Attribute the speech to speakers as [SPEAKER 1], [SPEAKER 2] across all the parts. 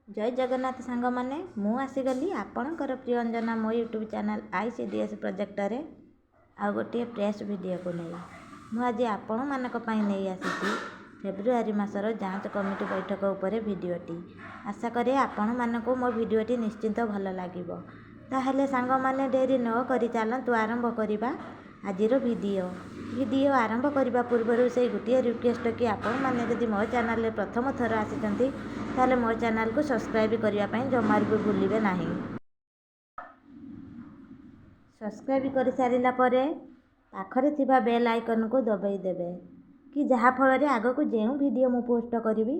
[SPEAKER 1] ଜୟ ଜଗନ୍ନାଥ ସାଙ୍ଗମାନେ, ମୁଁ ଆସିଗଲି ଆପଣଙ୍କର ପ୍ରିୟ ଅଞ୍ଜନା ମୋ ୟୁଟ୍ୟୁବ୍ ଚ୍ୟାନେଲ୍ ICDS ପ୍ରୋଜେକ୍ଟରେ ଆଉ ଗୋଟିଏ ଫ୍ରେଶ୍ ଭିଡ଼ିଓକୁ ନେଇ। ମୁଁ ଆଜି ଆପଣମାନଙ୍କ ପାଇଁ ନେଇ ଆସିଛି ଫେବୃଆରୀ ମାସର ଯାଞ୍ଚ କମିଟି ବୈଠକ ଉପରେ ଭିଡ଼ିଓଟି। ଆଶା କରେ ଆପଣମାନଙ୍କୁ ମୋ ଭିଡ଼ିଓଟି ନିଶ୍ଚିନ୍ତ ଭଲ ଲାଗିବ। ତାହେଲେ ସାଙ୍ଗମାନେ, ଡେରି ନ କରି ଚାଲନ୍ତୁ ଆରମ୍ଭ କରିବା ଆଜିର ଭିଡ଼ିଓ। ଭିଡ଼ିଓ ଆରମ୍ଭ କରିବା ପୂର୍ବରୁ ସେଇ ଗୋଟିଏ ରିକ୍ୱେଷ୍ଟ କି ଆପଣମାନେ ଯଦି ମୋ ଚ୍ୟାନେଲରେ ପ୍ରଥମ ଥର ଆସିଛନ୍ତି, ତାହେଲେ ମୋ ଚ୍ୟାନେଲକୁ ସବସ୍କ୍ରାଇବ୍ କରିବା ପାଇଁ ଜମାରୁ ବି ଭୁଲିବେ ନାହିଁ। ସବସ୍କ୍ରାଇବ୍ କରିସାରିଲା ପରେ ପାଖରେ ଥିବା ବେଲ୍ ଆଇକନ୍କୁ ଦବାଇ ଦେବେ କି ଯାହାଫଳରେ ଆଗକୁ ଯେଉଁ ଭିଡ଼ିଓ ମୁଁ ପୋଷ୍ଟ କରିବି,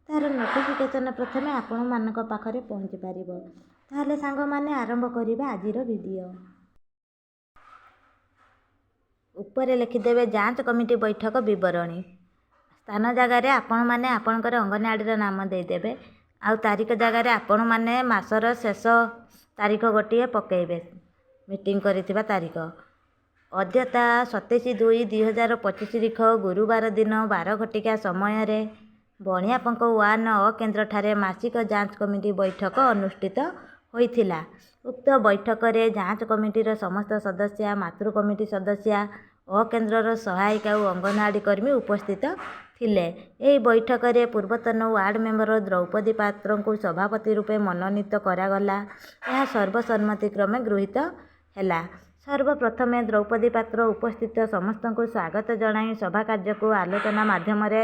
[SPEAKER 1] ତା'ର ନୋଟିଫିକେସନ୍ ପ୍ରଥମେ ଆପଣମାନଙ୍କ ପାଖରେ ପହଞ୍ଚି ପାରିବ। ତାହେଲେ ସାଙ୍ଗମାନେ, ଆରମ୍ଭ କରିବା ଆଜିର ଭିଡ଼ିଓ। ଉପରେ ଲେଖିଦେବେ ଯାଞ୍ଚ କମିଟି ବୈଠକ ବିବରଣୀ। ସ୍ଥାନ ଜାଗାରେ ଆପଣମାନେ ଆପଣଙ୍କର ଅଙ୍ଗନବାଡ଼ିର ନାମ ଦେଇଦେବେ ଆଉ ତାରିଖ ଜାଗାରେ ଆପଣମାନେ ମାସର ଶେଷ ତାରିଖ ଗୋଟିଏ ପକାଇବେ, ମିଟିଂ କରିଥିବା ତାରିଖ। ଅଦ୍ୟତା 27/2/2025 ତାରିଖ ଗୁରୁବାର ଦିନ 12 ଘଟିକା ସମୟରେ ବଣିଆପଙ୍କ ୱାନ୍ ଅ କେନ୍ଦ୍ରଠାରେ ମାସିକ ଯାଞ୍ଚ କମିଟି ବୈଠକ ଅନୁଷ୍ଠିତ ହୋଇଥିଲା। ଉକ୍ତ ବୈଠକରେ ଯାଞ୍ଚ କମିଟିର ସମସ୍ତ ସଦସ୍ୟା, ମାତୃ କମିଟି ସଦସ୍ୟା, ଅ କେନ୍ଦ୍ରର ସହାୟିକା ଓ ଅଙ୍ଗନବାଡ଼ି କର୍ମୀ ଉପସ୍ଥିତ ଥିଲେ। ଏହି ବୈଠକରେ ପୂର୍ବତନ ୱାର୍ଡ଼ ମେମ୍ବର ଦ୍ରୌପଦୀ ପାତ୍ରଙ୍କୁ ସଭାପତି ରୂପେ ମନୋନୀତ କରାଗଲା। ଏହା ସର୍ବସମ୍ମତି କ୍ରମେ ଗୃହୀତ ହେଲା। ସର୍ବପ୍ରଥମେ ଦ୍ରୌପଦୀ ପାତ୍ର ଉପସ୍ଥିତ ସମସ୍ତଙ୍କୁ ସ୍ୱାଗତ ଜଣାଇ ସଭା କାର୍ଯ୍ୟକୁ ଆଲୋଚନା ମାଧ୍ୟମରେ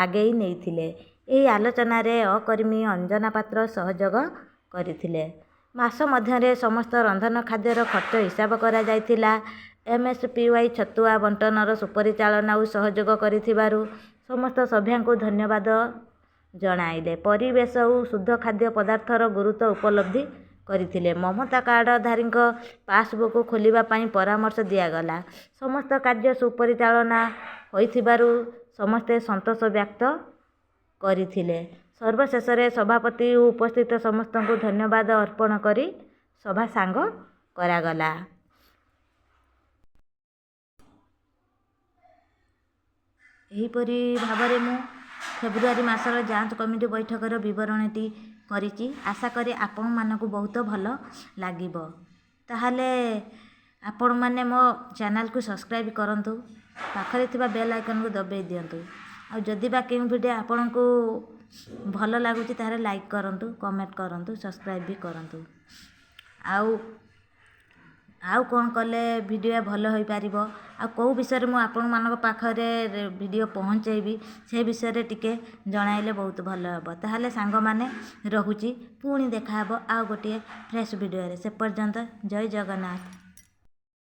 [SPEAKER 1] ଆଗେଇ ନେଇଥିଲେ। ଏହି ଆଲୋଚନାରେ ଅକର୍ମୀ ଅଞ୍ଜନା ପାତ୍ର ସହଯୋଗ କରିଥିଲେ। ମାସ ମଧ୍ୟରେ ସମସ୍ତ ରନ୍ଧନ ଖାଦ୍ୟର ଖର୍ଚ୍ଚ ହିସାବ କରାଯାଇଥିଲା। MSPY ଛତୁଆ ବଣ୍ଟନର ସୁପରିଚାଳନା ଓ ସହଯୋଗ କରିଥିବାରୁ ସମସ୍ତ ସଭ୍ୟାଙ୍କୁ ଧନ୍ୟବାଦ ଜଣାଇଲେ। ପରିବେଶ ଓ ଶୁଦ୍ଧ ଖାଦ୍ୟ ପଦାର୍ଥର ଗୁରୁତ୍ୱ ଉପଲବ୍ଧି କରିଥିଲେ। ମମତା କାର୍ଡ଼ଧାରୀଙ୍କ ପାସବୁକ୍ ଖୋଲିବା ପାଇଁ ପରାମର୍ଶ ଦିଆଗଲା। ସମସ୍ତ କାର୍ଯ୍ୟ ସୁପରିଚାଳନା ହୋଇଥିବାରୁ ସମସ୍ତେ ସନ୍ତୋଷ ବ୍ୟକ୍ତ କରିଥିଲେ। ସର୍ବଶେଷରେ ସଭାପତି ଓ ଉପସ୍ଥିତ ସମସ୍ତଙ୍କୁ ଧନ୍ୟବାଦ ଅର୍ପଣ କରି ସଭା ସାଙ୍ଗ କରାଗଲା। ଏହିପରି ଭାବରେ ମୁଁ ଫେବୃଆରୀ ମାସର ଯାଞ୍ଚ କମିଟି ବୈଠକର ବିବରଣୀଟି କରିଛି। ଆଶା କରେ ଆପଣମାନଙ୍କୁ ବହୁତ ଭଲ ଲାଗିବ। ତାହେଲେ ଆପଣମାନେ ମୋ ଚ୍ୟାନେଲକୁ ସବସ୍କ୍ରାଇବ୍ କରନ୍ତୁ, ପାଖରେ ଥିବା ବେଲ୍ ଆଇକନ୍କୁ ଦବାଇ ଦିଅନ୍ତୁ ଆଉ ଯଦି ବା କେଉଁ ଭିଡ଼ିଓ ଆପଣଙ୍କୁ ଭଲ ଲାଗୁଛି, ତାହେଲେ ଲାଇକ୍ କରନ୍ତୁ, କମେଣ୍ଟ କରନ୍ତୁ, ସବସ୍କ୍ରାଇବ୍ ବି କରନ୍ତୁ। ଆଉ କ'ଣ କଲେ ଭିଡ଼ିଓ ଭଲ ହୋଇପାରିବ ଆଉ କେଉଁ ବିଷୟରେ ମୁଁ ଆପଣମାନଙ୍କ ପାଖରେ ଭିଡ଼ିଓ ପହଞ୍ଚେଇବି, ସେ ବିଷୟରେ ଟିକେ ଜଣାଇଲେ ବହୁତ ଭଲ ହେବ। ତାହେଲେ ସାଙ୍ଗମାନେ, ରହୁଛି। ପୁଣି ଦେଖାହେବ ଆଉ ଗୋଟିଏ ଫ୍ରେଶ୍ ଭିଡ଼ିଓରେ। ସେ ପର୍ଯ୍ୟନ୍ତ ଜୟ ଜଗନ୍ନାଥ।